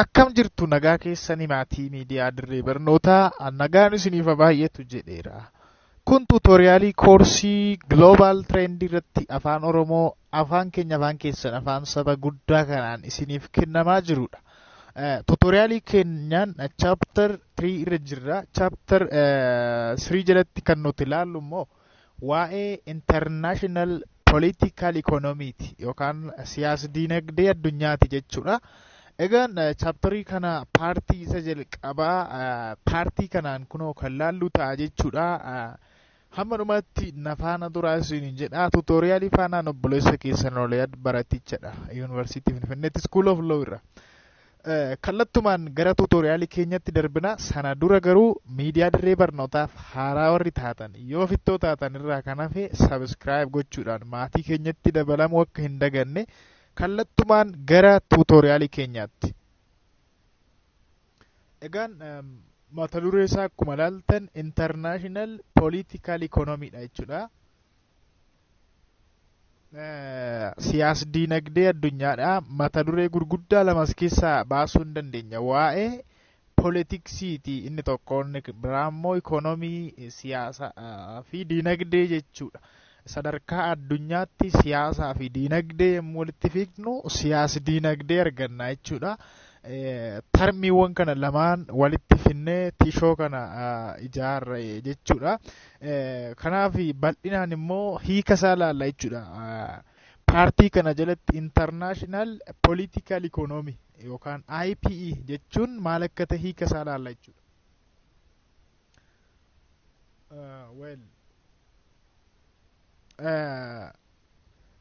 Akkam jirtu, nagaa keessanii? Maatii miidiyaa Dirree Barnootaa, nagaan isiniif baay'eetu jedheera. Kun tutorialii koorsii Global Trend irratti Afaan Oromoo, afaan keenya, afaan keessan, afaan saba guddaa kanaan isiniif kennamaa jirudha. Tutorialii keenyaan chapter 3 irra jirra. Chapter 3 jalatti kan nuti ilaallu immoo waa'ee international political economy'ti yookaan siyaas diinagdee addunyaati jechuudha. Egaan chapterii kana partii isa jalqabaa partii kanaan kunoo kan laallu ta'a jechuudha. Hamma dhumaatti na faana turaa isiniin jedha. Tutorialii faanaan obboleessa keessan Oliyaad baratichadha. Yuunivarsiitii Finfinneetti School of Law irra. Kallattumaan gara tutorialii keenyatti darbina. Sana dura garuu miidiyaa Dirree Barnootaaf haaraa warri taatan, yoo fittoo taatan irraa kan hafe, subscribe gochuudhaan maatii keenyatti dabalamuu akka hin daganne. Kallattumaan gara tutorialii keenyaatti. Egaan mata duree isaa akkuma ilaaltan international political economy dha jechuudha. Siyaas diinagdee addunyaadha. Mata duree gurguddaa lamas keessaa baasuu hin dandeenya. Waa'ee poolitiksiiti inni tokko, inni biraa immoo ikoonomii, siyaasaa fi diinagdee jechuudha. Sadarkaa addunyaatti siyaasaa fi diinagdee yommuu walitti fiignu siyaas diinagdee arganna jechuudha. Termiiwwan kana lamaan walitti finnee tishoo kana ijaarre jechuudha. Kanaaf bal'inaan immoo hiika isaa ilaalla jechuudha. Partii kana jalatti international political economy yookaan IPE jechuun maal akka ta'e hiika isaa ilaalla jechuudha. Well,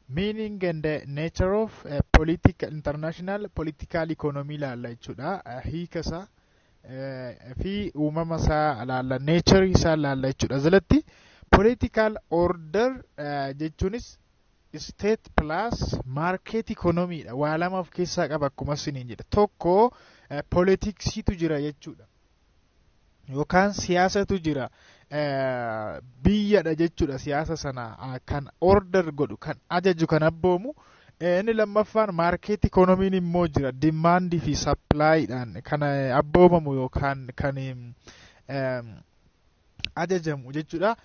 meaning and the nature of political international political economy ilaalla jechuudha. Hiika isaa fi uumama isaa ilaalla, nature isaa ilaalla jechuudha. Jalatti political order jechuunis state plus market economy dha. Waa lama of keessaa qaba akkuma isiniin jedha. Tokko politiksiitu jira jechuudha. Yookaan siyaasatu jira. Biyyadha jechuudha siyaasa sana kan order godhu, kan ajaju, kan abboomu. Inni lammaffaan market economyn immoo jira, demandii fi supplydhaan kan abboomamu yookaan kan ajajamu jechuudha.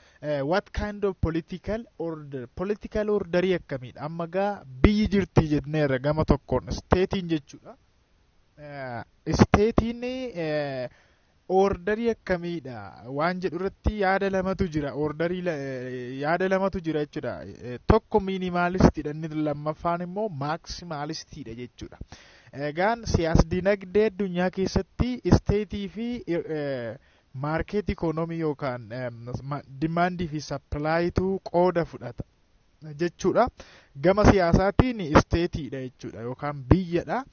What kind of political order? Political orderii akkamiidha? Amma gaa biyyi jirti jenneerra, gama tokkoon stateiin jechuudha. Stateiin orderii akkamiidha waan jedhu irratti yaada lamatu jira. Orderii yaada lamatu jira jechuudha. Tokko minimalistiidha, inni lammaffaan immoo maximalistiidha jechuudha. Egaan siyaas dinagdee addunyaa keessatti stateii fi market economy yookaan demandii fi supplyitu qooda fudhata jechuudha. Gama siyaasaatiin stateiidha jechuudha yookaan biyyadha.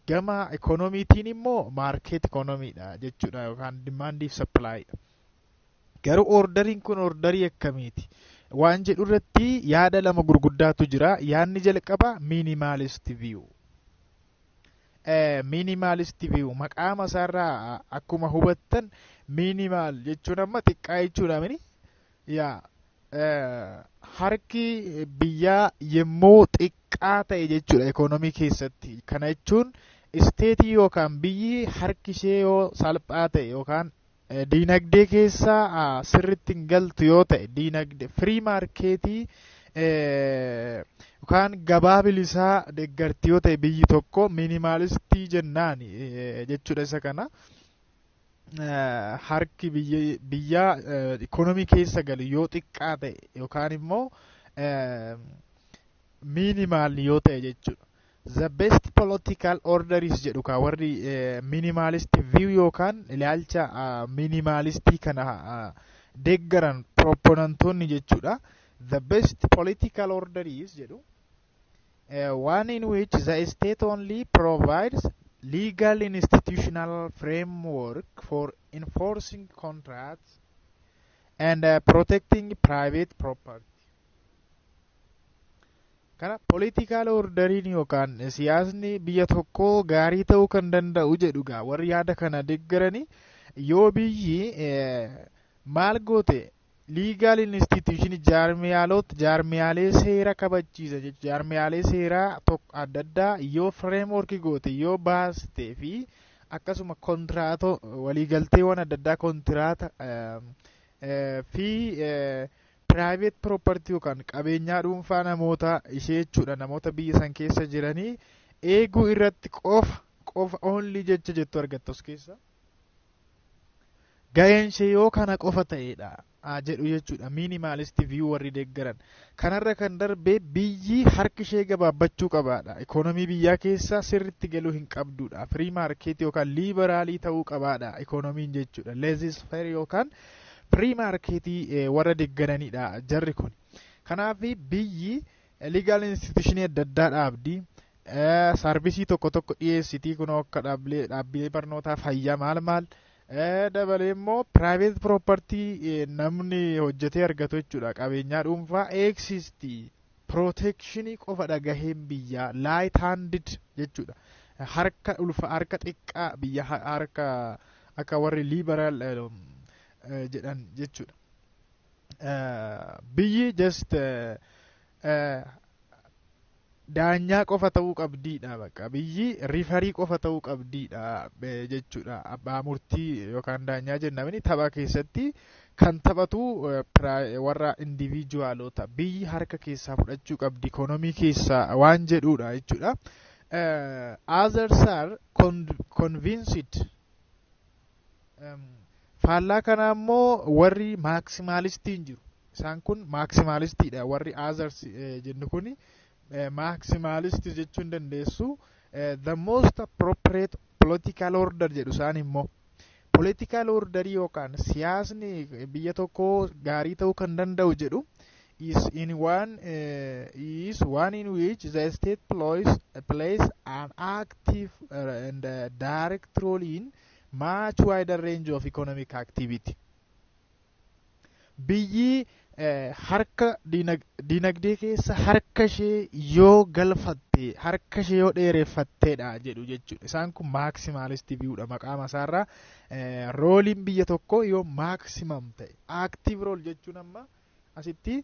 Gama ikoonomiitiin immoo market economydha jechuudha yookaan demandii fi supplydha. Garuu orderiin kun orderii akkamiiti? Waan jedhu irratti yaada lama gurguddaatu jira. Yaadni jalqaba minimalist view. Minimalist view maqaama isaarraa akkuma hubattan, minimal jechuun amma xiqqaa jechuudha mini yaa, harki biyyaa yommuu xiqqaa ta'e jechuudha ikoonomii keessatti. Kana jechuun stateii yookaan biyyi harki ishee yoo salphaa ta'e yookaan diinagdee keessa sirritti hin galtu yoo ta'e, diinagdee free marketii yookaan gabaa bilisaa deeggarti yoo ta'e biyyi tokko, minimalistii jennaan jechuudha isa kana. Harki biyyaa ikoonomii keessa galu yoo xiqqaa ta'e yookaan immoo minimal yoo ta'e jechuudha. The best political order is jedhu kaa warri minimalist view yookaan ilaalcha minimalistii kana deeggaran, proponentoonni jechuudha. The best political order is jedhu one in which the state only provides legal institutional framework for enforcing contracts and protecting private property. Kana political orderiin yookaan siyaasni biyya tokkoo gaarii ta'uu kan danda'u jedhu gaa warri yaada kana deeggaranii, yoo biyyi maal goote, legal institution, jaarmiyaalota, jaarmiyaalee seera kabachiisa, jaarmiyaalee seeraa tokko adda addaa yoo framework goote, yoo baaste fi Akkasuma kontiraato, waliigalteewwan adda addaa, kontiraata fi private property yookaan qabeenyaa dhuunfaa namoota ishee jechuudha, namoota biyya san keessa jiranii eeguu irratti qofa qofa, only jecha jettu argattu as keessa. Gaheen ishee yoo kana qofa ta'edha jedhu jechuudha minimalist view warri deeggaran. Kanarra kan darbe biyyi harki ishee gabaabbachuu qabaadha. Ikoonomii biyyaa keessa sirritti galuu hin qabdudha. Free market yookaan liberal ta'uu qabaadha ikoonomiin jechuudha. Laissez-faire yookaan free market warra deeggaranidha jarri kun. Kanaaf biyyi legal institution adda addaa dhaabdi. Service tokko tokko dhiyeessitii, kunoo akka dhaabbilee barnootaa, fayyaa, maal maal. Dabalee immoo private property namni hojjetee argatu jechuudha, qabeenyaa dhuunfaa eegsisti. Protection qofadha gaheen biyyaa, light handed jechuudha, harka ulfa, harka xiqqaa biyya, harka akka warri liberal jedhan jechuudha. Biyyi just daanyaa qofa ta'uu qabdiidha, bakka biyyi referee qofa ta'uu qabdiidha jechuudha. Abbaa murtii yookaan daanyaa jennamini tapha keessatti kan taphatu warra individualota, biyyi harka keessaa fudhachuu qabdi ikonomii keessaa waan jedhuudha jechuudha. Others are convinced. Faallaa kanaa immoo warri maximalistiin jiru. Isaan kun maximalistiidha. Warri others jennu kuni maximalist jechuu hin dandeessu. The most appropriate political order jedhu isaan immoo. Political order yookaan siyaasni biyya tokkoo gaarii ta'uu kan danda'u jedhu is one in which the state plays an active and direct role in much wider range of economic activity. Biyyi harka dinagdee keessa harka ishee yoo galfatte, harka ishee yoo dheereffatteedha jedhu jechuudha. Isaan kun maximalist viewdha maqaa masaarraa. Roleiin biyya tokkoo yoo maximum ta'e, active role jechuun amma asitti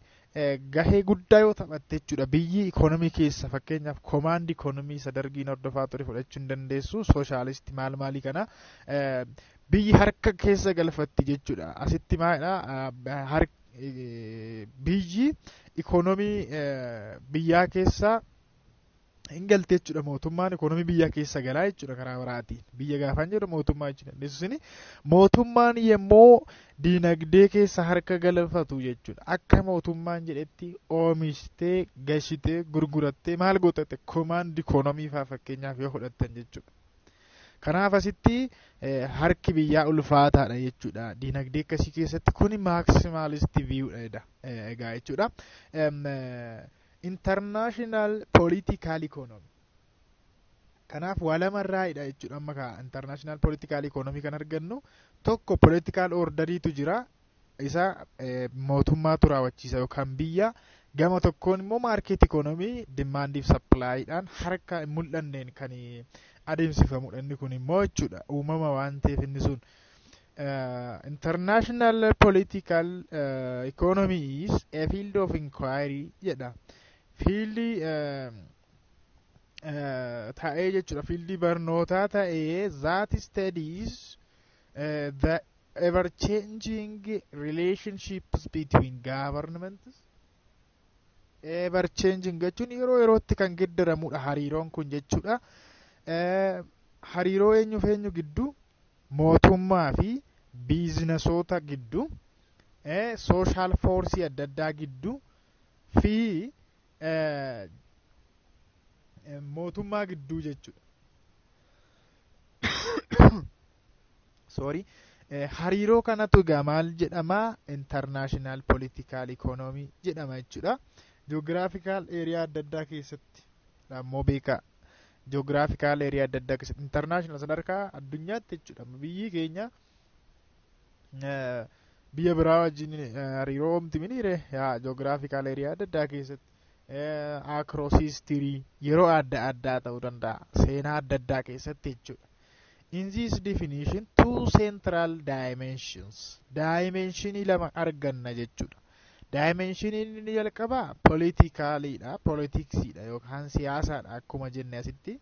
gahee guddaa yoo taphatte jechuudha. Biyyi ikoonomii keessa, fakkeenyaaf command economy isa Dargiin hordofaa ture fudhachuu hin dandeessu, socialist maal maalii kana biyyi harka keessa galfatti jechuudha. Asitti maalidha? Biyyi ikoonomii biyyaa keessa hin galte jechuudha. Mootummaan ikoonomii biyyaa keessa galaa jechuudha karaa biraatiin. Biyya gaafaan jedhu mootummaa jechuudha. Dandeessu mootummaan yemmuu diinagdee keessa harka galfatu jechuudha. Akka mootummaan jedhetti oomishtee, gashitee, gurgurattee, maal gootatte, command economy faa fakkeenyaaf yoo fudhattan jechuudha. Kanaaf asitti harki biyyaa ulfaataadha jechuudha. Diinagdee akkasii keessatti kuni maximalist viewdha egaa jechuudha. International political economy. Kanaaf waa lamarraa'idha jechuudha amma ka international political economy kan argannu. Tokko, political orderiitu jira, isa mootummaatu raawwachiisa yookaan biyya. Gama tokkoon immoo market economy demandiif supplyiidhaan harka hin mul'anneen kan adeemsifamudha inni kun immoo jechuudha, uumama waan ta'eef inni sun. International political economy is a field of inquiry jedha. Fieldii ta'ee jechuudha, fieldii barnootaa ta'ee that studies the ever changing relationships between governments. Ever changing jechuun yeroo yerootti kan geddaramudha hariiroon kun jechuudha. Hariiroo eenyuuf eenyu gidduu? Mootummaa fi businessoota gidduu, social force adda addaa gidduu fi mootummaa gidduu jechuudha. Sorry. Hariiroo kanatu egaa maal jedhama? International political economy jedhama jechuudha. Geographical area adda addaa keessatti ammoo beekaa. Geographical area adda addaa keessatti, international, sadarkaa addunyaatti jechuudha. Biyyi keenya biyya biraa wajjin hariiroo oomti miniire yaa geographical area adda addaa keessatti, across history, yeroo adda addaa ta'uu danda'a, seenaa adda addaa keessatti jechuudha. In this definition, two central dimensions, dimensionii lama arganna jechuudha. Dimensioniin inni jalqabaa politicaliidha, politicsiidha yookaan siyaasaadha akkuma jenne asitti.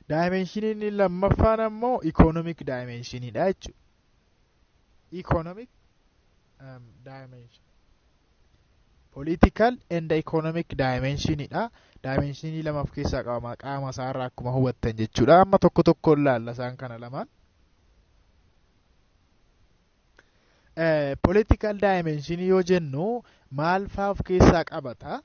Dimensioniin inni lammaffaan ammoo economic dimensioniidha jechuudha. Economic dimension. Political and economic dimensioniidha. Dimensionii lama of keessaa qaba qaama isaarraa akkuma hubattan jechuudha. Amma tokko tokkoon laalla isaan kana lamaan. Political dimensionii yoo jennu maal faa of keessaa qabata?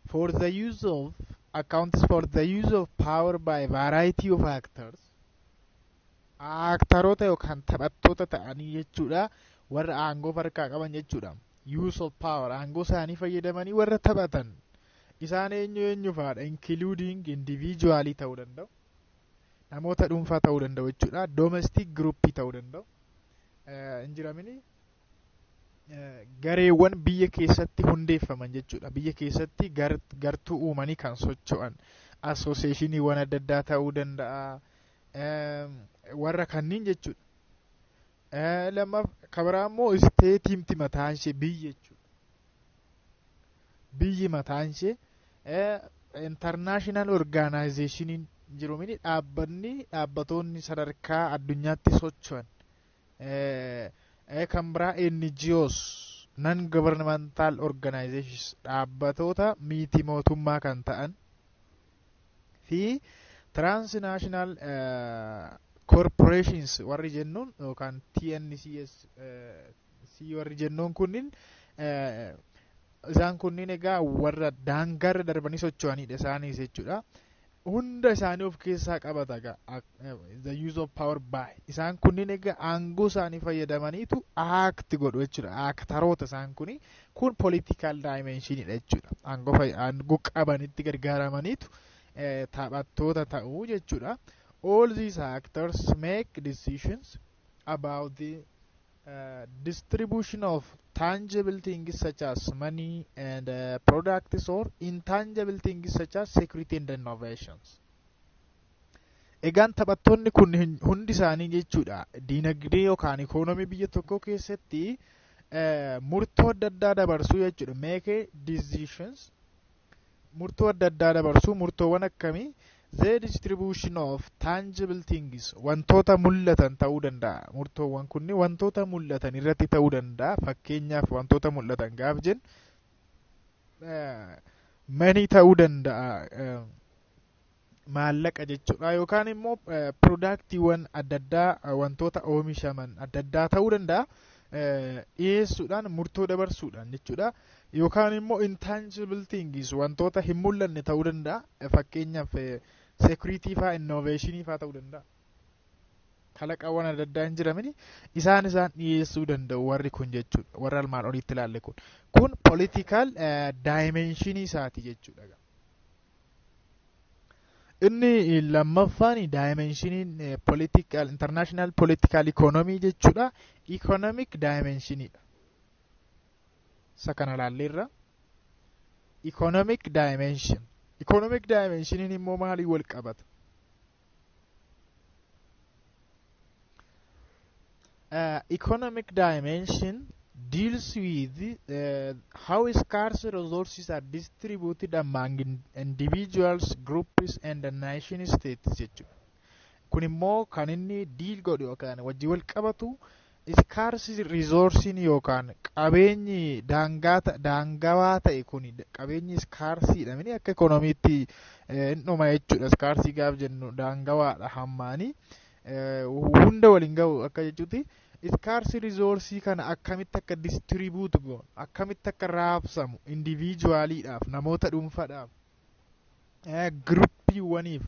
For the use of accounts for the use of power by variety of actors. Actoroota yookaan taphattoota ta'anii jechuudha. Warra aangoo harkaa qaban jechuudha. Use of power, aangoo isaanii fayyadamanii warra taphatan. Isaan eenyu eenyu faadha? Including individually ta'uu danda'u. Namoota dhuunfaa ta'uu danda'u jechuudha. Domestic group ta'uu danda'u. Hin jiramini gareewwan biyya keessatti hundeeffaman jechuudha. Biyya keessatti gartuu uumanii kan socho'an associationiiwwan adda addaa ta'uu danda'a. Warra kanniin jechuudha. Lammaff kabiraa immoo stateiimti mataan ishee biyya jechuudha. Biyyi mataan ishee, international organizationiin jiru mini, dhaabbanni dhaabbatoonni sadarkaa addunyaatti socho'an, kan biraa NGOs, non governmental organizations, dhaabbatoota miti mootummaa kan ta'an fi transnational corporations warri jennuun yookaan TNCS C warri jennuun kunniin, isaan kunniin egaa warra daangaarra darbanii socho'anidha isaanis jechuudha. Hunda isaanii of keessaa qabata egaa the use of power by isaan kunniin. Egaa aangoo isaanii fayyadamaniitu act godhu jechuudha. Actoroota isaan kuni kun political dimensionidha jechuudha. Aangoo qabanitti gargaaramaniitu taphattoota ta'uu jechuudha. All these actors make decisions about the distribution of tangible things such as money and products or intangible things such as security and innovations. Egaan taphattoonni kun hundi isaanii jechuudha diinagdee yookaan ikoonomii biyya tokko keessatti murtoo adda addaa dabarsuu jechuudha. Make decisions, murtoo adda addaa dabarsuu. Murtoowwan akkamii? The distribution of tangible things, wantoota mul'atan ta'uu danda'a. Murtoowwan kunni wantoota mul'atan irratti ta'uu danda'a. Fakkeenyaaf, wantoota mul'atan gaaf jennu money ta'uu danda'a, maallaqa jechuudha, yookaan immoo productiiwwan adda addaa, wantoota oomishaman adda addaa ta'uu danda'a, dhiyeessuudhaan murtoo dabarsuudhaan jechuudha. Yookaan immoo intangible things, wantoota hin mul'anne ta'uu danda'a. Fakkeenyaaf, security faa, innovationii faa ta'uu danda'a. Kalaqawwan adda addaa hin jiramini isaan dhiyeessuu danda'u warri kun jechuudha. Warra armaan olitti ilaalle kun political dimensionii isaati jechuudha. Inni lammaffaan dimensioniin political international political economy jechuudha, economic dimensioniidha. Isa kana ilaalleerra. Economic dimension. Economic dimensioniin immoo maalii wal qabata? Economic dimension deals with how scarce resources are distributed among individuals, groups and the nation states jechuudha. Kun immoo kan inni deal godhu yookaan wajji wal qabatu scarce resourcein yookaan qabeenyi daangawaa ta'e kun, qabeenyi scarceiidha mini, akka ikoonomiitti hin dhuma jechuudha. Scarce gaaf jennu daangawaadha, hammaanii hunda waliin gahu akka jechuuti. Scarce resource kana akkamitti akka distribute goonu, akkamitti akka raabsamu individualiidhaaf, namoota dhuunfaadhaaf, groupiiwwaniif,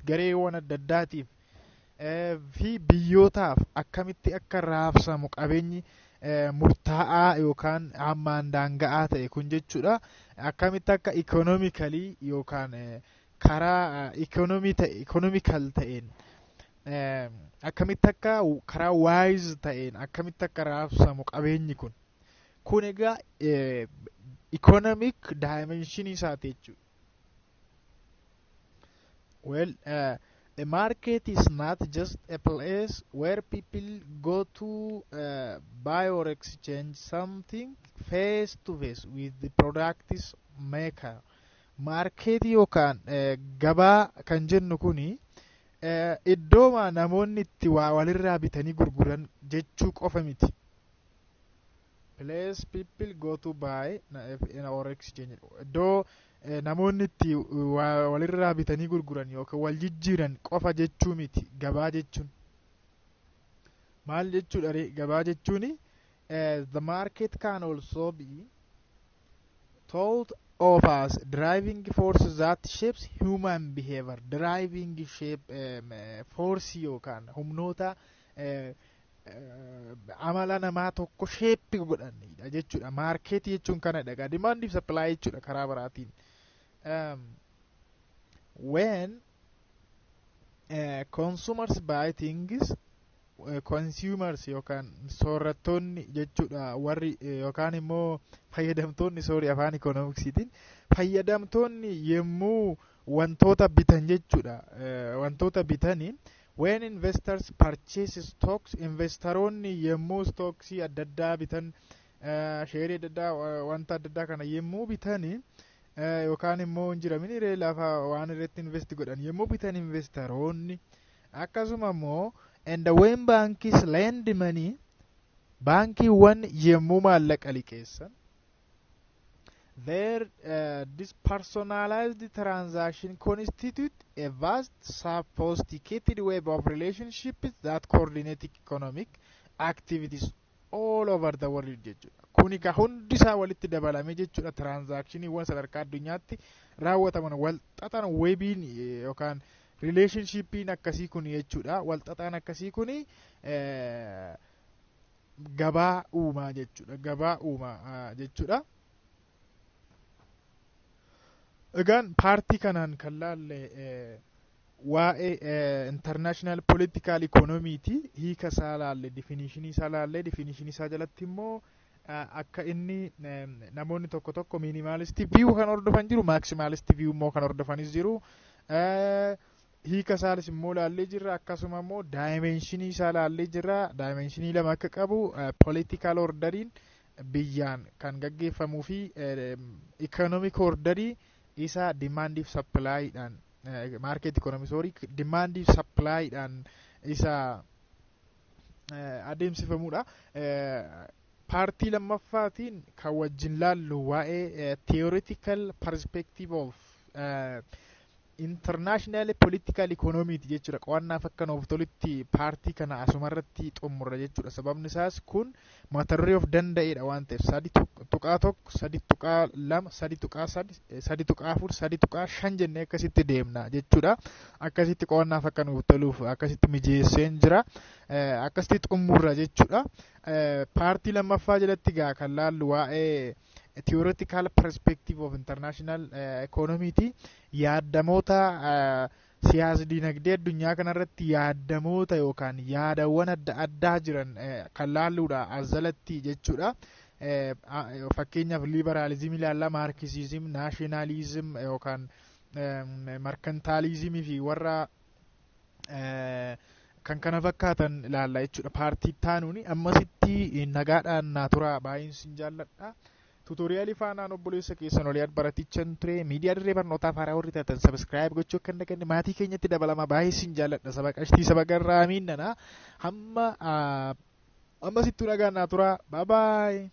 gareewwan adda addaatiif fi biyyootaaf akkamitti akka raabsamu qabeenyi murtaa'aa yookaan hammaan daanga'aa ta'e kun jechuudha. Akkamitti akka economically yookaan karaa economy ta'e, economical ta'een, akkamitti akka karaa wise ta'een akkamitti akka raabsamu qabeenyi kun. Kun egaa economic dimension isaati jechuudha. Well, a market is not just a place where people go to buy or exchange something face to face with the product's maker. Marketii yookaan gabaa kan jennu kuni iddooma namoonni itti waa walirraa bitanii gurguran jechuu qofa miti. Place people go to buy or exchange, iddoo namoonni itti waa walirraa bitanii gurguran yookaan wal jijjiiran qofa jechuu miti gabaa jechuun. Maal jechuudha gabaa jechuun? The market can also be thought of as driving force that shapes human behavior. Driving shape force yookaan humnoota amala namaa tokko shape godhanidha jechuudha. Marketii jechuun kanadha. Demand fi supply jechuudha karaa biraatiin. When consumers buy things, consumers yookaan soorrattoonni jechuudha, warri yookaan immoo fayyadamtoonni, sorry, afaan economicsiitiin fayyadamtoonni yommuu wantoota bitan jechuudha, wantoota bitanii, when investors purchase stocks, investoroonni yommuu stocksii adda addaa bitan, shareii adda addaa, wanta adda addaa kana yommuu bitanii, yookaan immoo hin jiramin lafa waan irratti invest godhan yommuu bitan investoroonni, akkasuma immoo and when banks lend money, baankiiwwan yommuu maallaqa liqeessan, their depersonalized transaction constitute a vast sophisticated web of relationships that coordinate economic activities all over the world jechuudha. Kuni ka hundi isaa walitti dabalame jechuudha. Transactioniiwwan sadarkaa addunyaatti raawwataman wal xaxan webiin yookaan relationshipiin akkasii kun jechuudha. Wal xaxaan akkasii kun gabaa uumaa jechuudha. Gabaa uumaa jechuudha. Egaan partii kanaan kan laalle waa'ee international political economyti. Hiika isaa laalle, definitionii isaa laalle, definitionii isaa jalatti immoo akka inni namoonni tokko tokko minimalist view kan hordofan jiru, maximalist view immoo kan hordofanis jiru. Hiika isaanis immoo laallee jirra. Akkasuma immoo dimensionii isaa laallee jirra. Dimensionii lama akka qabu, political orderiin biyyaan kan gaggeeffamuu fi economic orderii isa demandiif supplyidhaan, market economy, sorry, demandiif supplyidhaan isa adeemsifamudha. Partii lammaffaatiin kan wajjin laallu waa'ee theoretical perspective of international political economy jechuudha. Qo'annaaf akka nuuf tolutti partii kana asumarratti xumurra jechuudha. Sababni isaas kun mata duree of danda'edha waan ta'eef, 3.1, 3.2, 3.3, 3.4, 3.5 jennee akkasitti deemna jechuudha. Akkasitti qo'annaaf akka nuuf toluuf akkasitti mijeesseen jira. Akkasitti xumurra jechuudha. Partii lammaffaa jalatti gaa kan laallu waa'ee theoretical perspective of international economy ti. Yaadamoota siyaas dinagdee addunyaa kanarratti yaadamoota yookaan yaadawwan adda addaa jiran kan laalluudha as jalatti jechuudha. Fakkeenyaaf liberalism ilaalla, Marxism, nationalism yookaan mercantilismii fi warra kan kana fakkaatan ilaalla jechuudha. Partii taanuuni ammasitti nagaadhaan naa tura, baay'een sin jaalladha. Tutorialii faanaan obboleessa keessan olii baratichan ture. Miidiyaa dirree barnootaaf haaraa warri taatan subscribe gochuu akka hin daganne, maatii keenyatti dabalama. Baay'ee sin jaalladha. Saba qashtii, saba garraamiin nana, hamma ammasitti nagaan naa tura. Bye bye.